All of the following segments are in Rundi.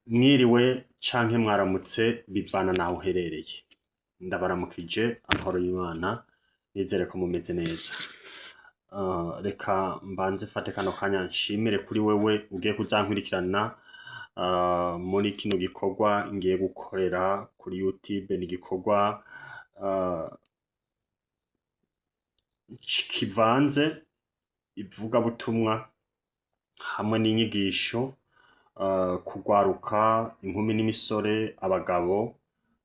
Mwiriwe canke mwaramutse bivana naho uherereye. Ndabaramukije amahoro y'Imana, nizere ko mumeze neza. Reka mbanze mfate kano kanya nshimire kuri wewe ugiye kuzankurikirana muri kino gikorwa ngiye gukorera kuri YouTube. Ni igikorwa kivanze ivugabutumwa hamwe n'inyigisho kugwaruka, inkumi n'imisore, abagabo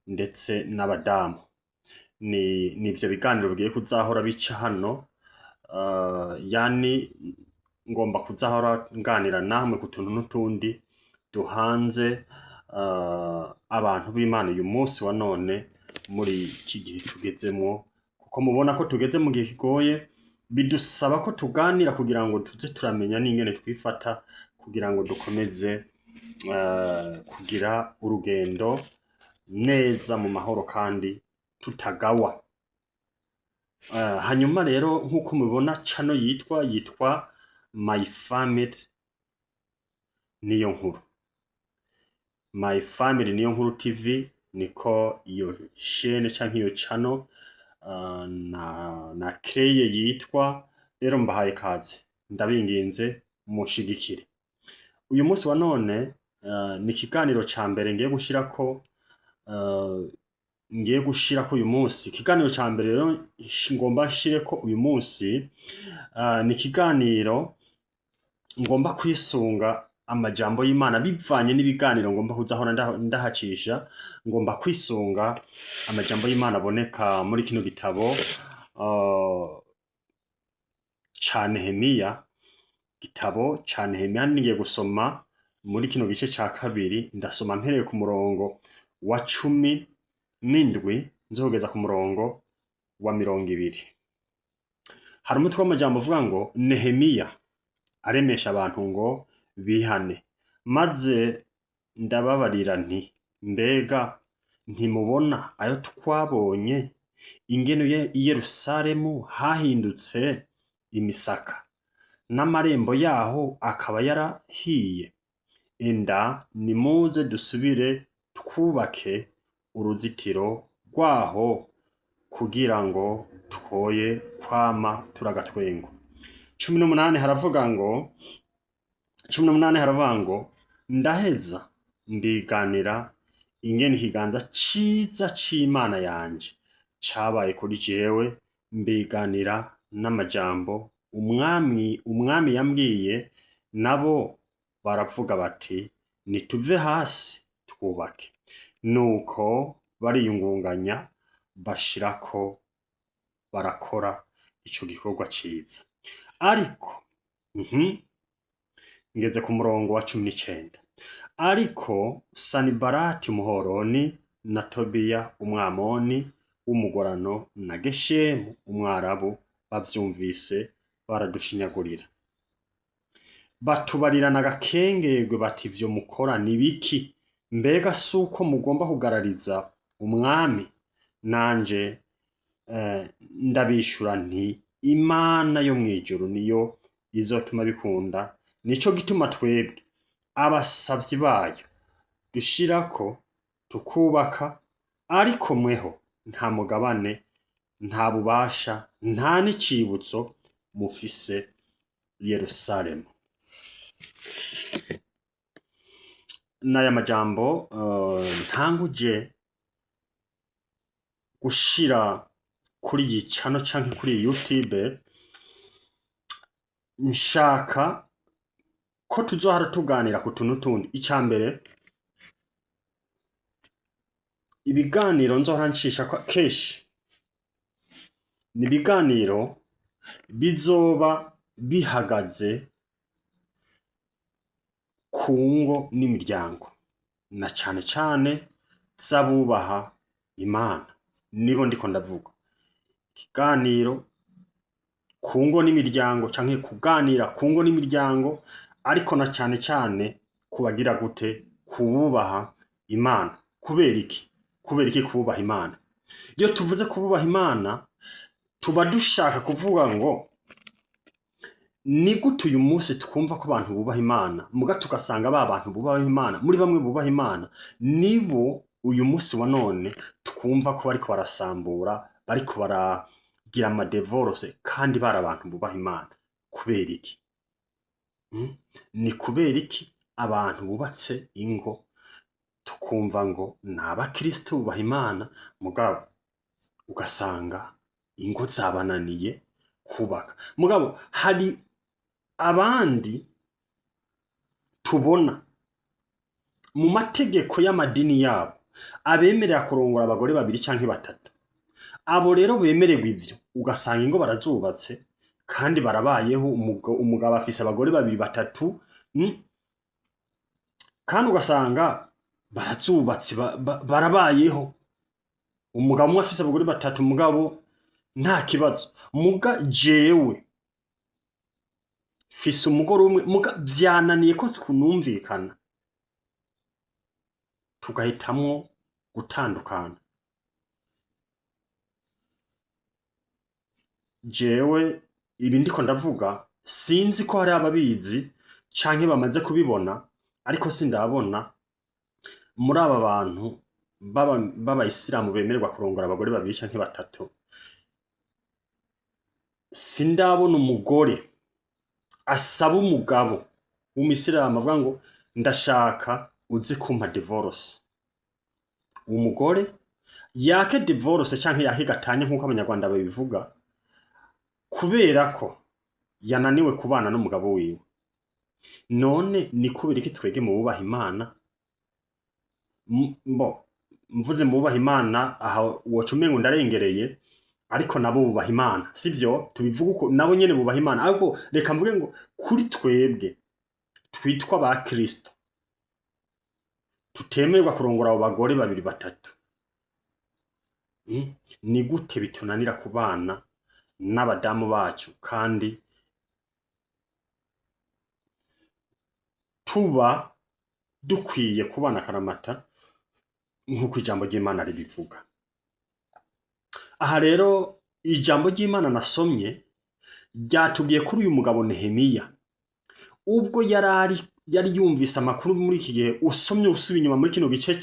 ndetse n'abadamu. Ni nivyo biganiro bigiye kuzahora bica hano, yani ngomba kuzahora nganira namwe ku tuntu n'utundi duhanze abantu b'Imana uyu munsi wa none muri iki gihe tugezemwo, kuko mubona ko tugeze mu gihe kigoye, bidusaba ko tuganira kugira ngo tuze turamenya n'ingene twifata kugira ngo dukomeze kugira urugendo neza mu mahoro kandi tutagawa. Hanyuma rero nk'uko mubibona, channel yitwa My Family Niyo Nkuru, My Family Niyo Nkuru TV, niko iyo chaîne canke iyo channel na créé yitwa. Rero mbahaye kaze, ndabinginze munshigikire. Uyu munsi wa none ni ikiganiro ca mbere ngiye gushirako, ngiye gushirako uyu munsi. Ikiganiro ca mbere rero ngomba nshireko uyu munsi ni ikiganiro ngomba kwisunga amajambo y'Imana bivanye n'ibiganiro ngomba kuzahora ndahacisha. Ngomba kwisunga amajambo y'Imana aboneka muri kino gitabo ca Nehemiya. Gitabo ca Nehemiya ngiye gusoma muri kino gice ca kabiri. Ndasoma mpereye ku murongo wa 17 nzogeza ku murongo wa 20. Hari umutwe w'amajambo uvuga ngo "Nehemiya aremesha abantu ngo bihane". Maze ndababarira nti: "Mbega ntimubona ayo twabonye, ingene i Yerusalemu hahindutse imisaka, n'amarembo yaho akaba yarahiye? Enda nimuze dusubire twubake uruzitiro rwaho kugira ngo twoye kwama turagatwengo." 18 haravuga ngo, 18 haravuga ngo: "Ndaheza mbiganira ingene ikiganza ciza c'Imana yanje cabaye kuri jewe, mbiganira n'amajambo umwami yambwiye. Nabo baravuga bati: 'Nituve hasi twubake.' Nuko bariyungunganya, bashirako barakora ico gikorwa ciza." Ariko ngeze ku murongo wa 19. "Ariko Sanibalati Umuhoroni na Tobiya Umwamoni w'umugorano na Geshemu Umwarabu bavyumvise, baradushinyagurira, batubarirana agakengegwe bati: 'Ivyo mukora ni biki? Mbega si uko mugomba kugarariza umwami?' Nanje ndabishura nti: 'Imana yo mw'ijuru niyo izotuma bikunda. Nico gituma twebwe abasavyi bayo dushirako tukubaka, ariko mweho nta mugabane, nta bubasha, nta n'icibutso mufise Yerusalemu.'" N'aya majambo ntanguje gushira kuri iyi channel canke kuri iyi YouTube. Nshaka ko tuzohora tuganira ku tuntu tundi. Ica mbere, ibiganiro nzohora ncisha kenshi ni ibiganiro bizoba bihagaze ku ngo n'imiryango, na cane cane z'abubaha Imana. Nibo ndiko ndavuga. Ikiganiro ku ngo n'imiryango canke kuganira ku ngo n'imiryango, ariko na cane cane kubagira gute? Kububaha Imana. Kubera iki? Kubera iki kububaha Imana? Iyo tuvuze kububaha Imana, tuba dushaka kuvuga ngo Ni gute uyu munsi twumva ko abantu bubaha Imana, muga tugasanga ba bantu bubaha Imana, muri bamwe bubaha Imana, nibo uyu munsi wa none twumva ko bariko barasambura, bariko baragira ama divorce, kandi bari abantu bubaha Imana? Kubera iki? Ni kubera iki abantu bubatse ingo tukumva ngo ni abakristo bubaha Imana, mugabo ugasanga ingo zabananiye kubaka? Mugabo hari abandi tubona mu mategeko y'amadini yabo abemerera kurongora abagore babiri canke batatu. Abo rero bemererwa ivyo, ugasanga ingo barazubatse kandi barabayeho. Umugabo afise abagore babiri, batatu, Kandi ugasanga barazubatse, barabayeho. Umugabo umwe afise abagore batatu, mugabo nta kibazo. Muga jewe mfise umugore umwe, muga vyananiye ko twunumvikana, tugahitamwo gutandukana. Jewe ibi ndiko ndavuga, sinzi ko hari ababizi canke bamaze kubibona, ariko sindabona muri aba bantu b'abayisilamu bemererwa kurongora abagore babiri canke batatu, sindabona umugore asaba umugabo w'umuyisilamu avuga ngo ndashaka uze kumpa divorce. Umugore yake divorce canke yake gatanya nk'uko abanyarwanda babivuga, kubera ko yananiwe kubana n'umugabo wiwe. None ni kubera iki twege mu bubaha Imana, mbo mvuze mu bubaha Imana aha woca umengo ndarengereye, ariko nabo bubaha Imana, sivyo? Tubivuga uko, nabo nyene bubaha Imana, ariko reka mvuge ngo kuri twebwe twitwa ba Kristo tutemererwa kurongora abo bagore babiri batatu, Ni gute bitunanira kubana n'abadamu bacu kandi tuba dukwiye kubana akaramata nk'uko ijambo ry'Imana ribivuga? Aha rero ijambo ry'Imana nasomye ryatubwiye kuri uyu mugabo Nehemiya, ubwo yari yumvise amakuru. Muri iki gihe usomye usubiye inyuma muri kino gice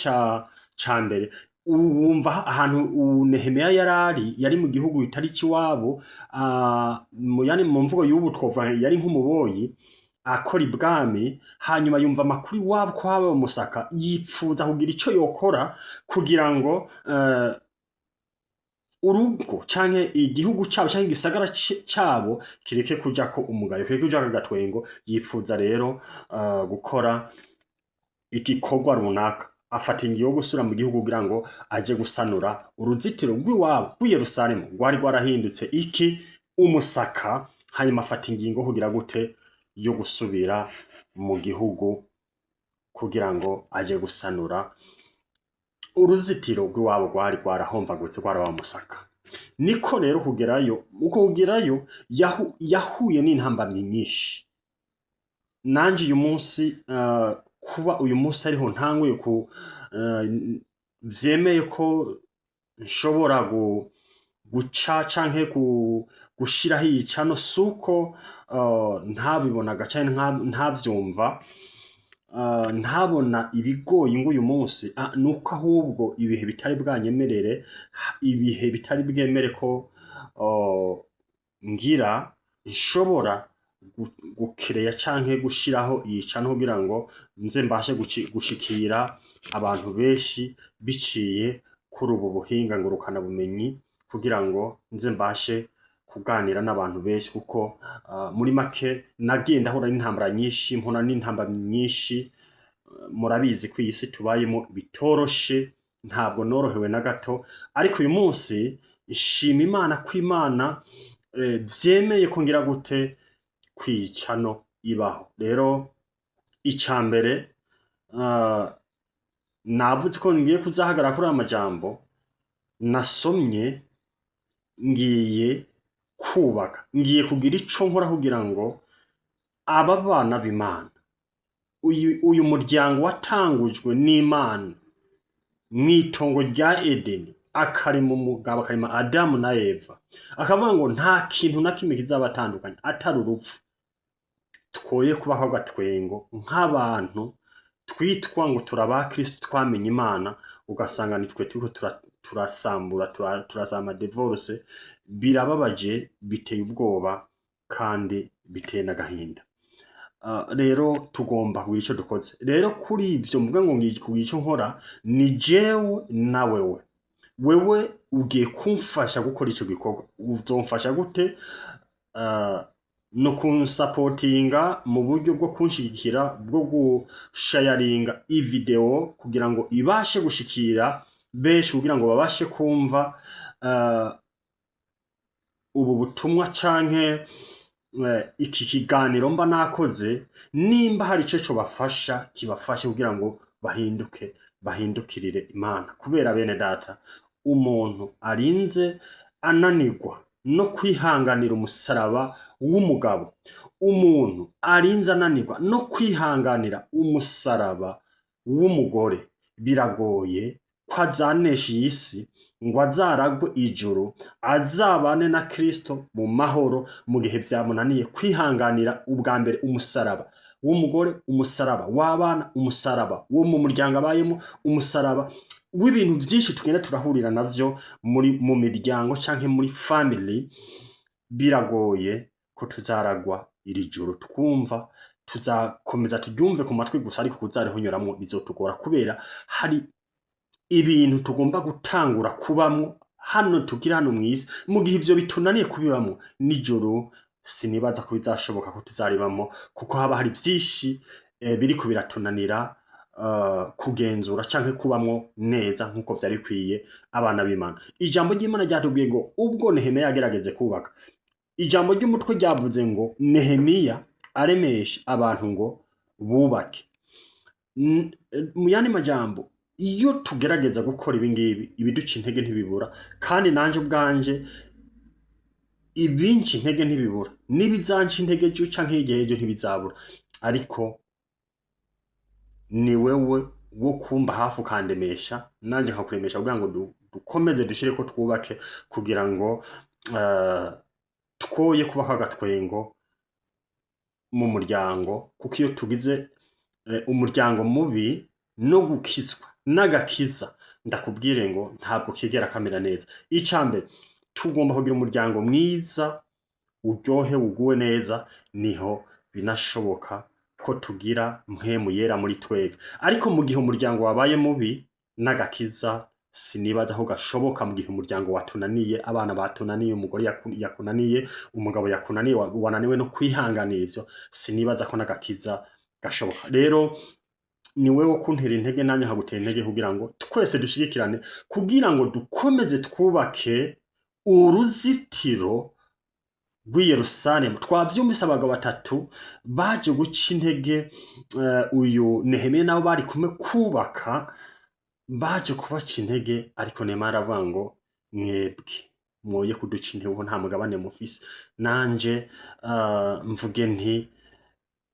ca mbere, wumva ahantu Nehemiya yarari, yari mu gihugu bitari ikiwabo, yani mu mvugo y'ubu twovuga yari nk'umuboyi akora ibwami. Hanyuma yumva amakuru iwabo ko haba umusaka, yipfuza kugira ico yokora kugira ngo urugo canke igihugu cabo canke igisagara cabo kireke kujako umugayo, kireke kujako agatwengo. Yipfuza rero gukora igikorwa runaka, afata ingingo yo gusubira mu gihugu kugira ngo aje gusanura uruzitiro rw'iwabo rw'i Yerusalemu rwari rwarahindutse iki? Umusaka. Hanyuma afata ingingo kugira gute? Yo gusubira mu gihugu kugira ngo aje gusanura uruzitiro rw'iwabo rwari rwarahomvagutse, rwarabaye umusaka. Niko rero kugerayo, uko kugerayo yahuye n'intambamyi nyinshi. Nanje uyu munsi, kuba uyu munsi ariho ntanguye ku vyemeye ko nshobora guca canke gushiraho iyi channel, suko ntabibonaga canke ntavyumva, ntabona ibigoye ngo uyu munsi, nuko ahubwo ibihe bitari bwanyemerere, ibihe bitari bwemere ko ngira nshobora gukereya canke gushiraho iyi channel kugira ngo nze mbashe gushikira abantu benshi biciye kuri ubu buhinga ngurukana bumenyi, kugira ngo nze mbashe kuganira n'abantu benshi. Kuko muri make nagiye ndahura n'intambara nyinshi, mpura n'intambara nyinshi. Murabizi ko iyi si tubayemo bitoroshe, ntabwo norohewe na gato. Ariko uyu munsi nshima Imana ko Imana vyemeye ko ngira gute kwicano ibaho. Rero ica mbere, navuze ko ngiye kuzahagarara kuri aya majambo nasomye. Ngiye kubaka, ngiye kugira ico nkora kugira ngo aba bana b'Imana, uyu muryango watangujwe n'Imana mw'itongo rya Edeni, akarema umugabo, akarema Adamu na Eva, akavuga ngo nta kintu na kimwe kizabatandukanya atari urupfu. Twoye kubaho agatwengo nk'abantu twitwa ngo turi Kristo, twamenye Imana, ugasanga nitwe turiko turasambura, turasama divorce. Birababaje, biteye ubwoba kandi biteye n'agahinda. Rero tugomba kugira ico dukoze. Rero kuri ivyo mvuga ngo ngiye kugira ico nkora, ni jewe na wewe. Wewe ugiye kumfasha gukora ico gikorwa. Uzomfasha gute? No kunsapotinga mu buryo bwo kunshigikira, bwo gushayaringa ivideo kugira ngo ibashe gushikira benshi, kugira ngo babashe kumva ubu butumwa canke iki kiganiro mba nakoze. Nimba hari ico cobafasha, kibafashe kugira ngo bahinduke, bahindukirire Imana. Kubera bene data, umuntu arinze ananirwa no kwihanganira umusaraba w'umugabo, umuntu arinze ananirwa no kwihanganira umusaraba w'umugore, biragoye ko azanesha iyi si ngo azaragwe ijuru, azabane na Kristo mu mahoro, mu gihe vyamunaniye kwihanganira ubwa mbere umusaraba w'umugore, umusaraba w'abana, umusaraba wo mu muryango abayemo, umusaraba w'ibintu vyinshi tugenda turahurira navyo muri mu miryango canke muri family. Biragoye ko tuzaragwa iri juru. Twumva tuzakomeza turyumve ku matwi gusa, ariko kuzarihunyuramwo bizotugora, kubera hari ibintu tugomba gutangura kubamwo hano tukiri hano mw'isi. Mu gihe ivyo bitunaniye kubibamwo, nijoro sinibaza ko bizashoboka ko tuzaribamo, kuko haba hari vyinshi biriko biratunanira kugenzura canke kubamwo neza nk'uko vyari bikwiye abana b'Imana. Ijambo ry'Imana ryatubwiye ngo ubwo Nehemiya yagerageze kubaka, ijambo ry'umutwe ryavuze ngo Nehemiya aremesha abantu ngo bubake. Mu yandi majambo, iyo tugerageza gukora ibi ngibi, ibiduca intege ntibibura, kandi nanje ubwanje ibinca intege ntibibura, n'ibizanca intege ejo canke hirya y'ejo ntibizabura. Ariko ni wewe wo kumba hafi ukandemesha, nanje nkakuremesha, kugira ngo dukomeze dushireko twubake, kugira ngo twoye kubaho agatwengo mu muryango. Kuko iyo tugize umuryango mubi, no gukizwa n'agakiza, ndakubwire ngo ntabwo kigera kamera neza. Icambere, tugomba kugira umuryango mwiza, uryohe, uguwe neza, niho binashoboka ko tugira Mpwemu Yera muri twebwe. Ariko mu gihe umuryango wabaye mubi, n'agakiza sinibaza ko gashoboka. Mu gihe umuryango watunaniye, abana batunaniye, umugore yakunaniye, umugabo yakunaniye, wananiwe no kwihanganira ivyo, sinibaza ko n'agakiza gashoboka. Rero ni wewe kuntera intege, nanjye nkagutera intege, kugira ngo twese dushigikirane, kugira ngo dukomeze twubake uruzitiro rw'i Yerusalemu. Twavyumvise abagabo batatu baje guca intege uyu Nehemiya nabo bari kumwe kubaka, baje kubaca intege, ariko Nehemiya aravuga ngo mwebwe mwoye kuduca intege kuko nta mugabane mufise. Nanje mvuge nti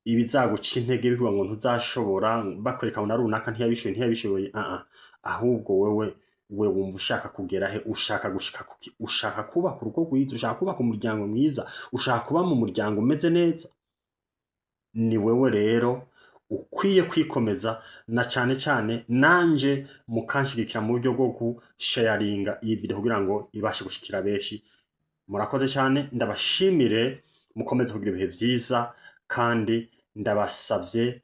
ibizaguca intege bikuvuga ngo ntuzashobora, bakwereka ngo na runaka ntiyabishoboye, ahubwo wewe we wumva ushaka kugera he? Ushaka gushika kuki? Ushaka kubaka urugo rwiza? Ushaka kubaka umuryango mwiza? Ushaka kuba mu muryango umeze neza? Ni wewe rero ukwiye kwikomeza, na cane cane nanje mukanshigikira mu buryo bwo gushayaringa iyi video kugira ngo ibashe gushikira benshi. Murakoze cyane, ndabashimire, mukomeze kugira ibihe vyiza, kandi ndabasavye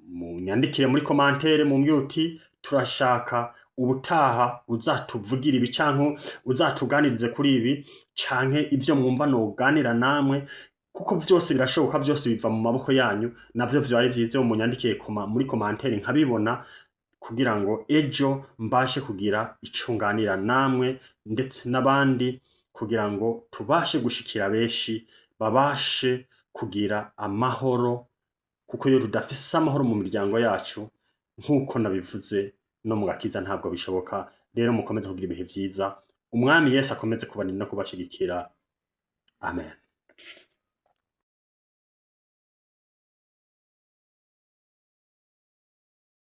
munyandikire muri commentaire, mumbwire uti turashaka ubutaha uzatuvugira ibi, canke uzatuganirize kuri ibi, canke ivyo mwumva noganira namwe, kuko vyose birashoboka, vyose biva mu maboko yanyu. Navyo vyari vyiza iyo munyandikiye muri commentaire nkabibona, kugira ngo ejo mbashe kugira ico nganira namwe ndetse n'abandi, kugira ngo tubashe gushikira benshi, babashe kugira amahoro. Kuko iyo tudafise amahoro mu miryango yacu, nk'uko nabivuze, no mu gakiza ntabwo bishoboka. Rero mukomeze kugira ibihe vyiza, Umwami Yesu akomeze kubarinda no kubashigikira. Amen.